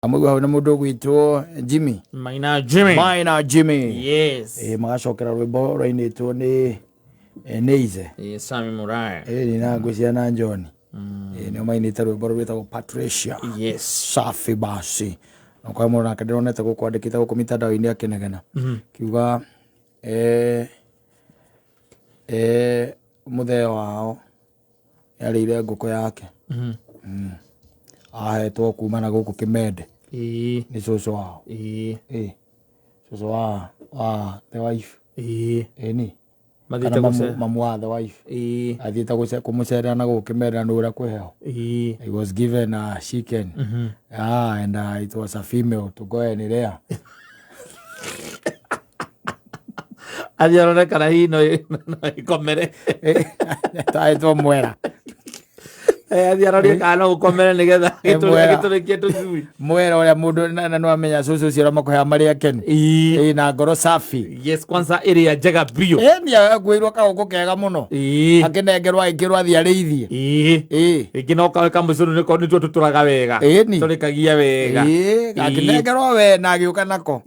Amũigua hau nĩ mũndũ ũgwĩtwo Jimmy. Maina Jimmy. Maina Jimmy. Yes. Magacokera rwĩmbo rwainĩtwo nĩ Neize. Sami Muraya. Nĩ na ngwĩciria na John. Nĩo mainĩte rwĩmbo rũu rwĩtagwo Patricia. Yes. Safi basi. Na kwa mũndũ nake ndĩronete gũkũ andĩkĩte gũkũ mitandao-inĩ akĩnegena. Kiuga mũthee wao nĩarĩire ngũkũ yake. Ahetwo kuma na gũkũ Kĩmende nĩ cũcũ wao. Cũcũ wa the wife. Ĩni. Mathiĩte Kana gũce- mamu wa the wife. Athiĩte kũmũcerera na gũkũ Kĩmende na nĩ ũrĩa kwĩ heho. He was given a chicken. Ah, and it was a female to go and rear. Athiĩ arore kana hihi no ĩkomere. Taetwo mwera. Athiĩ arorie kana no ũkomere nĩgetha Mwera. agĩtũrĩkie tũcui. Mwera ũrĩa mũndũ na nĩ wamenya cũcũ ũcio ũrĩa makũheaga marĩ akenu. Na ngoro safi. Yes, kwanza ĩrĩa njega biũ. Nĩ akuĩirwo kagũkũ kega mũno. Akĩnengerwo agĩkĩrwo athiĩ arĩithie. Rĩngĩ no kawe kamũcũrũ nĩko nĩtuo tũtũraga wega. Ĩni. Tũrĩkagia wega. Akĩnengerwo we na agĩũka nako.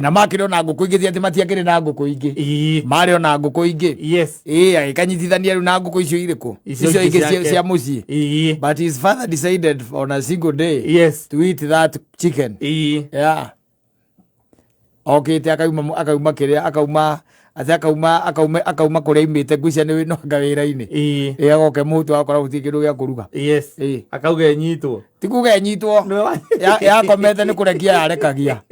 Na makĩrĩ ona ngũkũ ingĩ ti atĩ matiakĩrĩ na ngũkũ ingĩ. Marĩ ona ngũkũ ingĩ. Yes. Agĩkanyitithania rĩu na ngũkũ icio irĩkũ? Icio Icio ingĩ ingĩ ciake. cia mũciĩ. But his father decided on a single day to eat that chicken. Yeah. Okĩte akauma akauma kĩrĩa akauma atĩ akauma akauma akauma kũrĩa aimĩte ngwĩciria nĩ no anga wĩra-inĩ. Agoka mũtu akora gũtirĩ kĩndũ gĩa kũruga. Yes. Akauga ĩnyitwo. Ti kuga ĩnyitwo. Yakomete nĩ kũrekia yarekagia.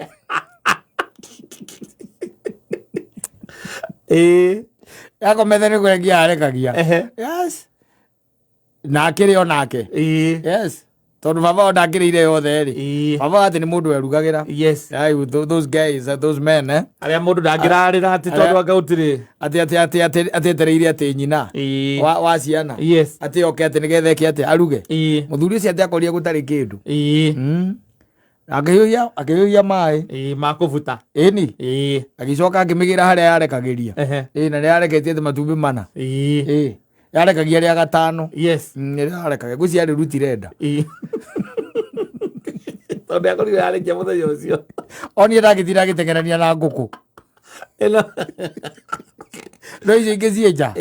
Yakomete nĩ kũrekia yarekagia. Yes. Na akĩrĩ onake. Yes. Tondũ baba o ndakĩrĩire yothe rĩ. Baba atĩ nĩ mũndũ werugagĩra. Yes. Aye, those guys, those men, eh? Arĩa mũndũ ndangĩrarĩra atĩ tondũ anga gũtirĩ. Atĩ atĩ atĩ atĩ atĩ etereire atĩ nyina wa ciana. Yes. Atĩ oke atĩ nĩgetha eke atĩ aruge. Mũthuri ũcio atĩ akorire gũtarĩ kĩndũ. Akĩhiũhia akĩhiũhia maĩ. Makũbuta. Ĩni. Agĩcoka akĩmĩgĩra harĩa yarekagĩria. Na nĩ yareketie atĩ matumbĩ mana. Yarekagia rĩa gatano. Yes. Rĩrĩa yarekagia ngwĩciria yarĩrutire nda. Tondũ yakorirwo yarĩkia mũthenya ũcio. Onire ndangĩtinda agĩteng'erania na ngũkũ. Ĩno. No icio ingĩ ciĩ nja.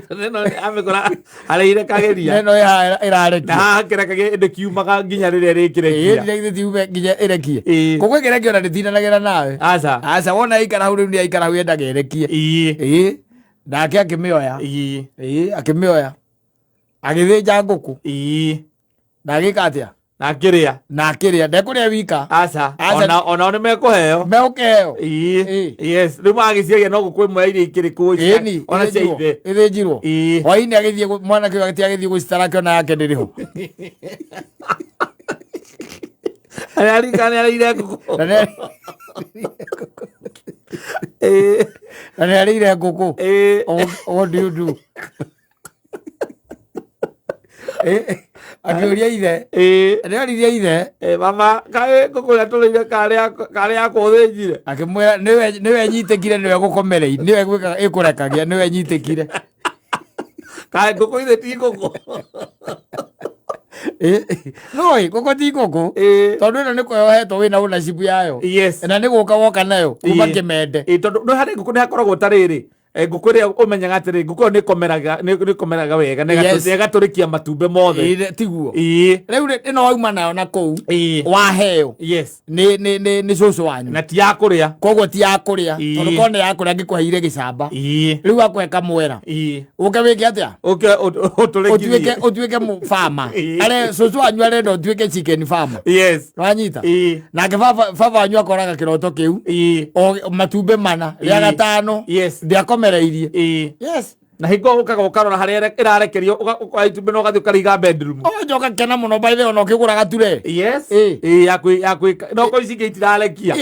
Tondũ ĩno amĩkora harĩa irekagĩria. Ĩno ĩ haha ĩrarekia. Na haha kĩrekagia ndĩkiumaga nginya rĩrĩa ĩrĩkĩrekia. Ĩĩ, githĩ tiume nginya ĩrekie. Ngũkũ ĩkĩrekia ona ndĩtindanagĩra nawe. Aca. Aca wona yaikara hau rĩu nĩ yaikara hau yendaga ĩrekie. Nake akĩmĩoya. Akĩmĩoya. Agĩthĩnja ngũkũ. Na agĩka atĩa? Na akĩrĩa. Na akĩrĩa. Ndekũrĩa wika. Aca. Aca. Onao nĩ mekũheo. Megũkĩheo. Yes. Rĩu magĩciaria no ngũkũ ĩmwe ya iria ikĩrĩ kũu. Ĩni. Ona cia ithe. Ĩthĩnjirwo. Hwainĩ agĩthiĩ mwanake ũyũ agĩthiĩ agĩthiĩ gũcitara akĩona yake ndĩrĩ ho. Ararika nĩ arĩire ngũkũ. Na nĩ na nĩ arĩire ngũkũ. What do you do? Akĩũria ithe. Nĩ oririe ithe. Mama, kaĩ ngũkũ ĩrĩa tũrĩire karĩ ya kũthĩnjire? Akĩmwĩra nĩwe nyitĩkire nĩwe gũkomereire nĩwe ĩkũrekagia nĩwe nyitĩkire. Kaĩ ngũkũ ithe ti ngũkũ? No ĩ, ngũkũ ti ngũkũ. Tondũ ĩno nĩ kũheo hetwo wĩna ownership yayo. Yes. Na nĩ gũka woka nayo kuma Kĩmende. Tondũ nĩ harĩ ngũkũ nĩ hakoragwo ta rĩrĩ. Ngũkũ ĩrĩa ũmenyaga atĩrĩ, ngũkũ ĩyo nĩ ĩkomeraga wega, na Yes. na ĩgatũrĩkia matumbĩ mothe. Tiguo. Rĩu rĩ, ĩno wauma nayo na kũu, waheo. Yes. Nĩ cũcũ wanyu. Na ti ya kũrĩa. Koguo ti ya kũrĩa. Tondũ korwo nĩ ya kũrĩa angĩkũheire gĩcamba. Rĩu akũhe kamwera. Ũke wĩke atĩa? Ũke ũtũrĩkithie. Ũtuĩke, ũtuĩke farmer. Are, cũcũ wanyu arenda ũtuĩke chicken farmer. Yes. Wanyita? Nake baba wanyu akoraga kĩroto kĩu. O matumbĩ mana, rĩa gatano. Yes. Ndĩakomereirie. Yes. Na hingo ũkaga ũkarora harĩa ĩrarekerio, ũkoya itumbĩ na ũgathiĩ ũkarĩiga bedroom. Ũgacoka ũgakena mũno by the way, ona ũkĩgũra gature. Yes. Ya kwĩ, no kwa ici ingĩ itirarekia.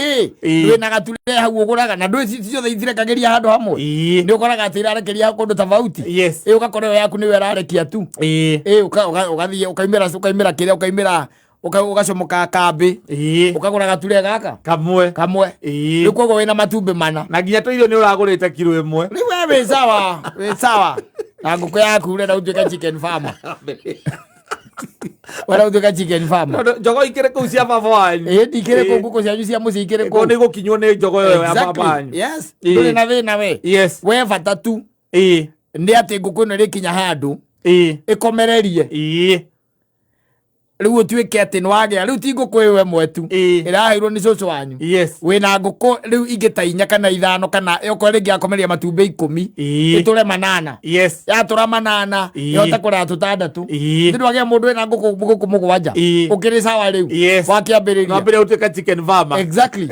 Wĩna gature hau ũgũraga, na ndũĩ ciothe itirekagĩria handũ hamwe. Nĩ ũkoraga atĩ irarekeria kũndũ tofauti. Yes. Ũgakora ĩyo yaku nĩyo ĩrarekia tu. Ũgathiĩ, ũkaimĩra, ũkaimĩra kĩrĩa, ũkaimĩra, ũgacomoka kambĩ. Ũkagũra gature gaka. Kamwe. Kamwe. Rĩu koguo wĩna matumbĩ mana. Na nginya tũirio nĩ ũragũrĩte kiro ĩmwe. Rĩu we wĩ sawa, wĩ sawa. Na ngũkũ yaku ũrenda ũtuĩke chicken farmer. Wenda gũtuĩka chicken farmer. Tondũ njogo ikĩrĩ kũu cia baba wanyu. Ĩ ndikĩrĩ kũu, ngũkũ cianyu cia mũciĩ ikĩrĩ Kũu kũu. nĩ igũkinywo nĩ njogo ĩyo ya baba Exactly. wanyu. Yes. Ĩ. Ndũrĩ na thĩna we. Yes. We bata tu Ĩ. nĩ atĩ ngũkũ ĩno ĩrĩkinya handũ Ĩ. ĩkomererie. Ĩ. Rĩu ũtuĩke atĩ nĩ wagĩa rĩu ti ngũkũ ĩyo ĩmwe tu Ĩ. ĩraheirwo nĩ cũcũ wanyu. Yes. Wĩna ngũkũ rĩu ingĩ ta inya kana ithano, kana okorwo rĩngĩ yakomereria matumbĩ 10, Ĩ. ĩtũre manana. Yes. Yatũra manana, Ĩ. ĩhote kũrera tũtandatũ. Ĩ. Nĩ ndwagĩa mũndũ wĩna ngũkũ 7, Ĩ. ũkĩrĩ sawa rĩu. Yes. Wakĩambĩrĩria. Nwambĩrĩria gũtuĩka chicken farmer. Exactly.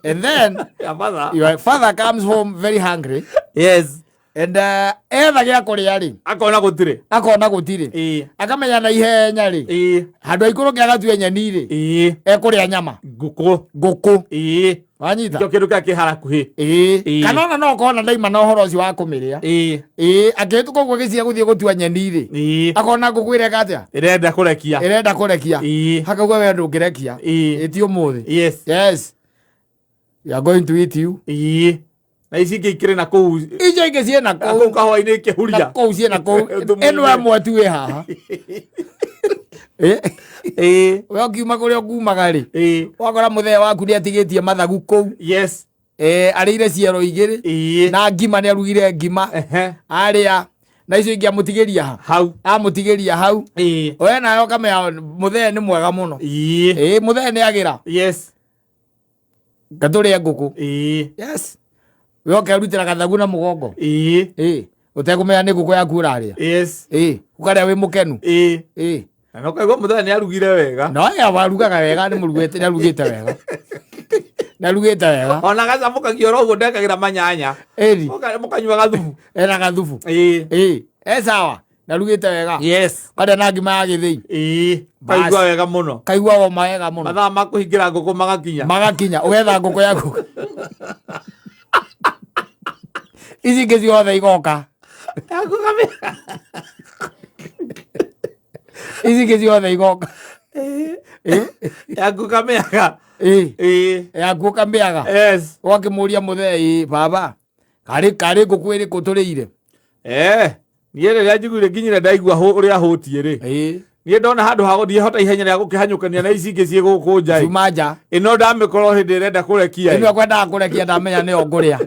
And then Ya father. your father comes home very hungry. Yes. And etha gĩa kũrĩa rĩ, Akona gũtirĩ. Akona gũtirĩ. Ĩ. Akamenya na ihenya rĩ, Ĩ. handũ aikũrũke agatue nyeni rĩ, Ĩ. ekũrĩa nyama. Ngũkũ. Ngũkũ. Ĩ. Wanyita? Nĩkĩo kĩndũ kĩrĩa kĩ hakuhĩ. Ĩ. Ĩ. Kana ona no ũkorwo na ndaima na ũhoro ũcio wa kũmĩrĩa. Ĩ. Ĩ, akĩhĩtũka ũguo gĩcia gũthiĩ gũtua nyeni rĩ, Ĩ. akona ngũkũ ĩreka atĩa? Ĩrenda kũrekia. Ĩrenda kũrekia. Ĩ. Hakauga we ndũngĩrekia. Ĩ. Ĩ ti ũmũthĩ. Yes. Yes. We are going to eat you. Ĩ. Na ici ingĩ ikĩrĩ na kũu. Icio ingĩ ciĩna Na kũu. kũu kahũa-inĩ Na ikĩhuria. kũu ciĩna kũu. Thumu-inĩ. Ĩno ĩmwe tu ĩ haha. Ĩ. Ĩ. We ũkiuma kũrĩa ũkumaga rĩ, Ĩ. wakora mũthee waku nĩ atigĩtie mathagu kũu. Yes. Eh, arĩire ciero igĩrĩ Ĩ. na ngima, nĩ arugire ngima. Ehe. Arĩa na icio ingĩ amũtigĩria ha? Hau. Amũtigĩria hau. Ĩ. We nawe ũkamenya mũthee nĩ mwega mũno. Ĩ. Ĩ, mũthee nĩ agĩra. Yes. Ngatũrĩe ngũkũ. Ĩ. Yes. We ũkerutĩra gathagu na mũgongo. Ĩ. Ĩ, ũtekũmenya nĩ ngũkũ yaku ũrarĩa. Yes. Ĩ, ũkarĩa wĩ mũkenu. Ĩ. Ĩ. Na no kaigua mũthee nĩ arugire wega. No ya warugaga wega, nĩ mũrugĩte, nĩ arugĩte wega. Nĩ arugĩte wega. Ona gacamũkagio oro ũguo, ndekagĩra manyanya. Ĩri. Mũkanyua gathubu. Ena gathubu. Ĩ. Ĩ, e sawa. Nĩ arugĩte wega. Yes. Karĩa na ngima ya gĩthĩi. Ĩ. Bas. Kaigua wega mũno. Kaigua woma wega mũno. Mathaa ma kũhingĩra ngũkũ magakinya. Magakinya, ũgetha ngũkũ yaku. Ici ingĩ ciothe igoka. Yaku kamĩaga. Ici ingĩ ciothe igoka. Ĩ. Yaku kamĩaga. Ĩ. Ĩ. Yaku ũkamĩaga. Yes. Ũgakĩmũria mũthee, ĩ baba, karĩ ngũkũ ĩrĩkũ tũrĩire? Eh, niĩ rĩrĩa njiguire nginyire ndaigua ũrĩa hũtiĩ rĩ, Ĩ. Niĩ ndona handũ ha gũthiĩ hota ihenya rĩa gũkĩhanyũkania na ici ingĩ ciĩ gũkũ nja ĩ. Cuma nja. Ĩno ndamĩkorwo hĩndĩ ĩrenda kũrekia Ĩno ĩ. ekwendaga kũrekia, ndamenya nĩyo ngũrĩa.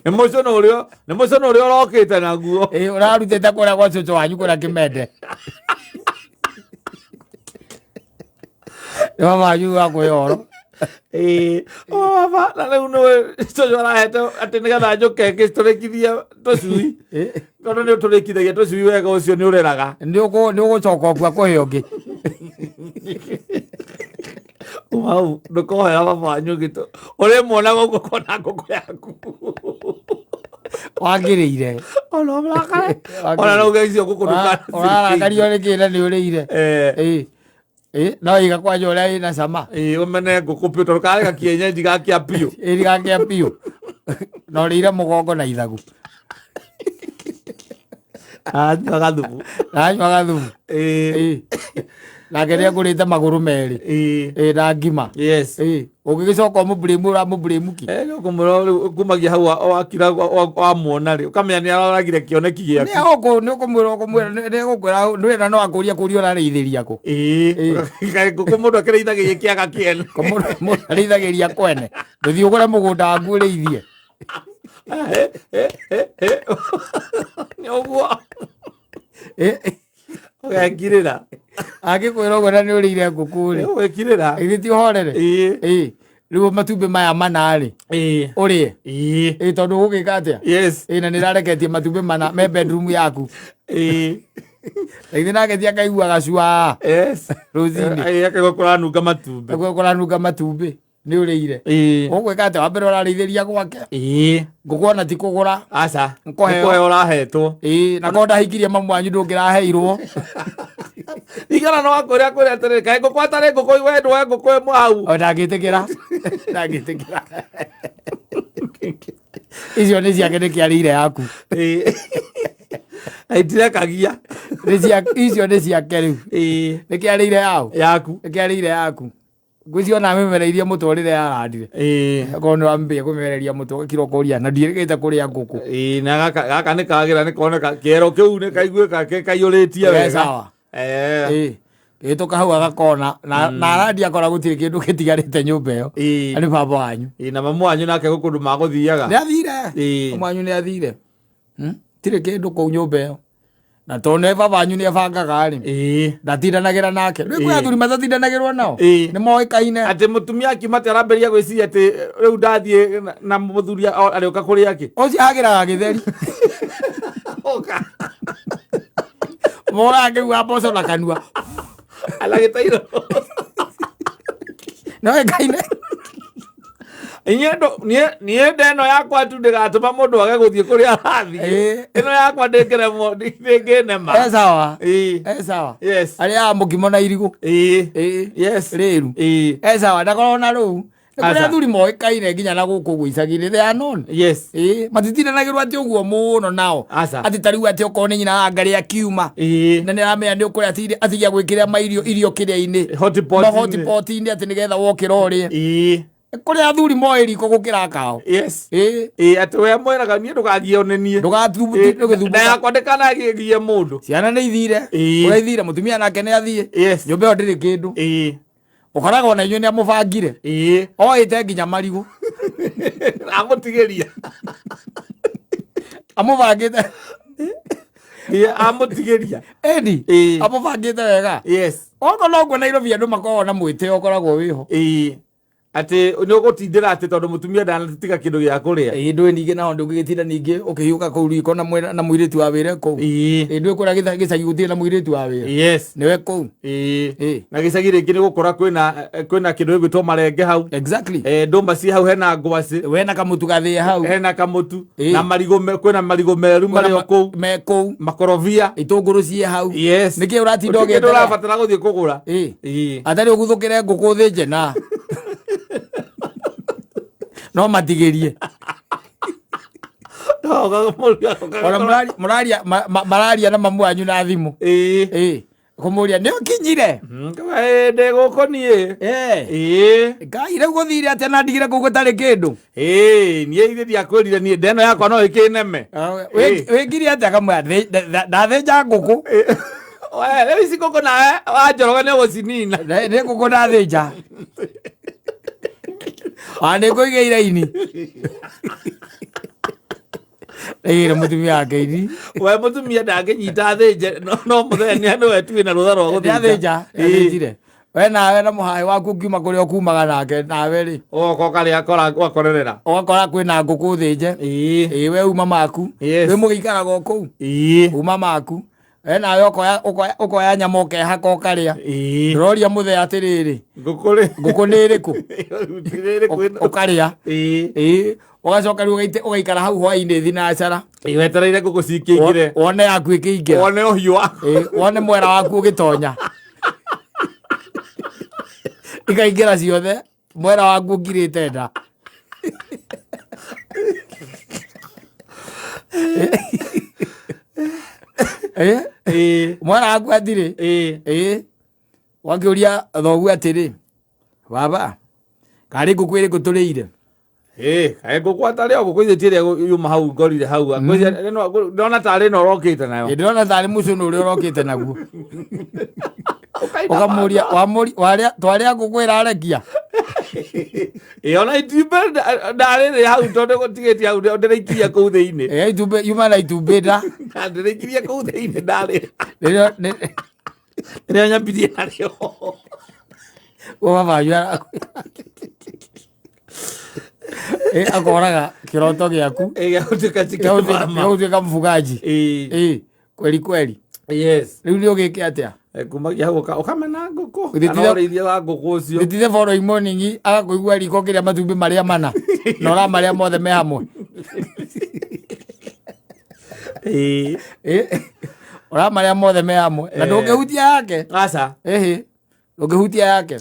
Nĩ mũcũnũ ũrĩa, nĩ mũcũnũ ũrĩa ũrokĩte naguo. Ĩ, ũrarutĩte kũrĩa gwa cũcũ wanyu kũrĩa kĩmende. Nĩ mama wanyu wa kwĩhe ũhoro. Ĩĩ, o baba, na rĩu nĩwe cũcũ arahete atĩ nĩgetha njũke ngĩtũrĩkithie tũcui. Ĩ. Tondũ nĩ ũtũrĩkithagia tũcui wega, ũcio nĩ ũreraga. Nĩ ũgũcoka ũkua kũhe ũngĩ. Kuma hau ndũkohera baba wanyu ũngĩ ũrĩmuonaga ũguo kona ngũkũ yaku. Wangĩrĩire. Ona ũmũrakare. Ona no uge icio ngũkũ Ũrarakario ndũkanacirĩkie. nĩ kĩ na nĩ ũrĩire? Eh. Ĩ. Ĩ, no iga kwanja ũrĩa ĩna cama. Ĩĩ, ũmene ngũkũ biũ tondũ karĩ gakienyenji gakĩa biũ. Ĩri gakĩa biũ. Na ũrĩire mũgongo na ithagu. Anyua gathubu. Na anyua gathubu. Ĩĩ. Ĩ. Nake nĩ agũrĩte magũrũ merĩ. Ĩĩ. Ĩ, na ngima. Yes. Ĩ, ũngĩgĩcoka ũmũblame, ũramũblame kĩ? Eh, nĩ ũkũmwĩra rĩu kumagia hau wakira wamuona rĩ, ũkamenya nĩ aroragire kĩoneki Nĩ gĩaku. ũkũ nĩ ũkũmwĩra nĩ egũkwĩra ndũrĩ na no akũria kũria ũrarĩithĩria kũ. Ĩĩ. Kaĩ ngũkũ mũndũ akĩrĩithagia kĩaga kĩene? Ko mũndũ arĩithagĩria kwene. Ndũthiĩ ũgũre mũgũnda waku ũrĩithie. Nĩ ũguo. Ĩ. Ũgekirĩra. Angĩkwĩra ũguo na nĩ ũrĩire ngũkũ rĩ, Ũgekirĩra. githĩ ti ũhorere? Ĩĩ. Ĩ, rĩu matumbĩ maya mana rĩ, Ĩĩ. ũrĩe. Ĩĩ. Ĩ, tondũ ũgũgĩka atĩa? Yes. Ĩ, na nĩ ĩrareketie matumbĩ mana me bedroom yaku. Ĩĩ. Na githĩ nake ti akaigua gacua Yes. rũcinĩ? Ĩĩ, akaigua kũranunga matumbĩ. Akaigua kũranunga matumbĩ. Nĩ ũrĩire. Ĩĩ. Ũgwĩka atĩa? Wa mbere ũrarĩithĩria gwake. Ĩĩ. Ngũkũ ona ti kũgũra. Aca. Nĩkũheo. Nĩ kũheo ũrahetwo. Ĩĩ, na korwo ndahikirie mamu wanyu ndũngĩraheirwo. Igana no akwĩra akwĩra atĩrĩrĩ, kaĩ ngũkũ atarĩ ngũkũ we ndwoe ngũkũ ĩmwe hau. O ndangĩtĩkĩra. Ndangĩtĩkĩra. Icio nĩ ciake, nĩkĩ arĩire yaku? Ĩĩ. Na itirekagia. Nĩ cia, icio nĩ ciake rĩu. Ĩĩ. Nĩkĩ arĩire yao? Yaku. Nĩkĩ arĩire yaku? Ngwĩciria ona amĩmereirie mũtwe rĩrĩa yarandire. Akorwo nĩ wambia kũmĩmereria mũtwe ũgakira ũkoria na ndiĩrĩgĩte kũrĩa ngũkũ. Ĩĩ, na gaka nĩ kagĩra nĩ koneka kĩero kĩu nĩ kaiguĩka kaiyũrĩtie Ke wega. sawa. Ĩĩ. Gĩtũka hau agakona na arandi akora gũtirĩ kĩndũ gĩtigarĩte nyũmba ĩyo. Na nĩ baba wanyu. Ĩĩ, na mamu wanyu nake gũkũndũ magũthiaga. Nĩ athire. Mamu wanyu nĩ athire. Tirĩ kĩndũ kũu nyũmba ĩyo. Na tondũ nĩ baba wanyu nĩ abangaga rĩ. Ndatindanagĩra nake. Rĩu kwĩ athuri matatindanagĩrwo nao. Nĩ moĩkaine. Atĩ mũtumia akiuma atĩ arambĩrĩria gwĩciria atĩ rĩu ndathiĩ na mũthuri arĩũka kũrĩa kĩ. Ũcio agĩraga gĩtheri. Ũka. Moraga akĩgua mboco na kanua. Alagĩtairwo. Nĩoĩkaine. Inyuĩ andũ niĩ nda ĩno yakwa tu ndĩgatũma mũndũ age gũthiĩ kũrĩa arathiĩ. Ĩno yakwa ndĩngĩremwo ndĩngĩnema. E sawa. E sawa. Yes. Arĩaga mũkimo na irigũ. Yes. Rĩru. E sawa ndakorwo na rũu. Nĩ kũrĩ Aca. athuri moĩkaine nginya na gũkũ ũguo icagi-inĩ they are known. Yes. Matitindanagĩrwo atĩ ũguo mũno nao. Aca. Atĩ ta rĩu atĩ okorwo nĩ nyina wa ngarĩ akiuma. Na nĩ aramenya nĩ ũkũrĩa atigia gwĩkĩra mairio irio kĩrĩa-inĩ. Hotpot-inĩ. Hotpot-inĩ atĩ nĩgetha wokĩra ũrĩe. Kũrĩ athuri moĩ riko gũkĩra kao. Yes. Ĩĩ. Atĩ we mwĩraga niĩ ndũkagie nĩ niĩ. Ndũgathumbũke. Nda yakwa ndĩkanagie mũndũ. Ciana nĩ ithire. Ũrĩa ithire mũtumia nake nĩ athiĩ. Yes. Nyũmba ĩyo ndĩrĩ kĩndũ. Ũkoraga ona inyuĩ nĩ amũbangire. Oĩte nginya marigũ. Amũtigĩria. Amũbangĩte. Amũtigĩria. Ĩni. Amũbangĩte wega. Yes. Okorwo noguo Nairobi andũ makoragwo na mwĩtĩo ũkoragwo wĩho. Atĩ nĩ ũgũtindĩra atĩ tondũ mũtumia ndanatiga kĩndũ gĩa kũrĩa. Ĩĩ ndũĩ ningĩ naho ndũngĩgĩtinda ningĩ ũkĩhiũka kũu riko na mũirĩtu wa wĩra kũu. Ĩĩ ndũĩ kũrĩa gĩcagi gũtirĩ na mũirĩtu wa wĩra. Yes. Nĩwe kũu. Na gĩcagi rĩngĩ nĩ gũkora kwĩna kĩndũ gĩgwĩtwo marenge hau. Exactly. Ndũma ci hau hena ngwacĩ. Wena kamũtu gathĩe hau. Hena kamũtu. Na marigũ kwĩna marigũ meru marĩ o kũu. Me kũu. Makorobia. Itũngũrũ ciĩ hau. Yes. Nĩkĩ ũratinda Gũtirĩ kĩndũ ũgĩeterera? ũrabatara gũthiĩ kũgũra. Atarĩ ũguthũkĩre ngũkũ ũthĩnje na. No matigĩrie. Ona mararia na mamu wanyu na thimũ. Kũmũria nĩ ũkinyire? Ndĩ gũkũ niĩ. Ngai rĩu gũthire atĩa na ndigire kũu gũtarĩ kĩndũ? Niĩ ithe ndiakwĩrire niĩ nda ĩno yakwa no ĩkĩneme. Wĩngire atĩa kamwĩra ndathĩnja ngũkũ. Rĩu ici ngũkũ nawe wanjoroge nĩ ũgũcinina. Nĩ ngũkũ ndathĩnja. Ona nĩ ngũigĩire ini. Ĩgĩire mũtumia wake ini. We mũtumia ndangĩnyita athĩnje no mũthenya nĩwe tu wĩna rũtha rwa gũthĩnja. Nĩathĩnja, nĩathĩnjire. We nawe na mũhaĩ waku ũkiuma kũrĩa ũkumaga nake nawe rĩ. Ũgoka ũkarĩa kora ũgakorerera. Ũgakora kwĩna ngũkũ thĩnje. Ĩĩ we uma maku. Yes. Wĩ mũgĩikaraga o kũu. Uma maku. We nawe ũkoya nyama ũkehaka ũkarĩa. Ndĩroria mũthee atĩrĩrĩ. Ngũkũ rĩ. Ngũkũ nĩ ĩrĩkũ? Ĩrĩkũ? Ũkarĩa. Ũgacoka rĩu ũgaikara hau hwainĩ thinacara. Wetereire ngũkũ cikĩingĩre. Wone yaku ĩkĩingĩra. Wone ũhiũ waku. Wone mwera waku ũgĩtonya. Ikaingĩra ciothe. Mwera waku ũngirĩte nda. Mwera waku atirĩ. Wakĩũria thoguo atĩrĩ, baba, karĩ ngũkũ ĩrĩkũ tũrĩire? Kaĩ ngũkũ atarĩ o ngũkũ ithe ĩrĩa yuma hau ngorire hau. Ndĩrona tarĩ ĩno ũrokĩte nayo. Ndĩrona tarĩ mũcũnũ ũrĩa ũrokĩte naguo. Ũkamũria, twarĩa ngũkũ ĩrarekia? Ona itumbĩ ndarĩrĩ hau tondũ gũtigĩtie hau ndĩraikirie kũu thĩinĩ. Itumbĩ yuma na itumbĩ nda. Ndĩraikirie kũu thĩinĩ ndarĩ. Rĩrĩa nyambirie narĩo. Baba wanyu akoraga kĩroto gĩaku. Gĩa gũtuĩka chicken farmer. Gĩa gũtuĩka mfugaji. Kweli kweli. Yes. Rĩu nĩ ũgĩke atĩa? Kumagia hau ũkamena ngũkũ. Githĩ Kana ũrĩithia wa ngũkũ ũcio. Githĩ the following morning agakũigua riko kĩrĩa matumbĩ marĩa mana. Na ũramarĩa mothe me hamwe. Ũramarĩa mothe me hamwe. Na ndũngĩhutia yake. Aca. Ndũngĩhutia yake.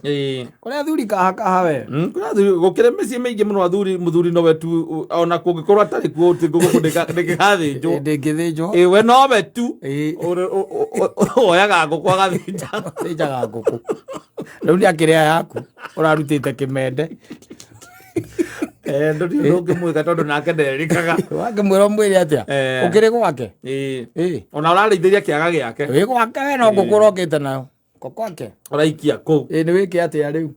Kũrĩ athuri kaha kaha we. Kũrĩ athuri gũkĩrĩ mĩciĩ mĩingĩ mũno athuri mũthuri nowe tu ona kũngĩkorwo atarĩ kuo ũtĩ ngũkũ ndĩngĩgathĩnjwo. Ndĩngĩthĩnjwo. We nowe tu. Oyaga ngũkũ agathĩnja. Thĩnjaga ngũkũ. Rĩu nĩ akĩrĩa yaku. Ũrarutĩte kĩmende. Eh, ndũrĩ ũndũ ũngĩmwĩka tondũ nake nderĩkaga. Wakĩmwĩra ũmwĩre atĩa? Ũkĩrĩ gwake? Ĩĩ. Ona ũrarĩithĩria kĩaga gĩake. Wĩ gwake we no ngũkũ ũrokĩte nayo. Ko gwake. Ũraikia kũu. Ĩĩ nĩ wĩke atĩa rĩu?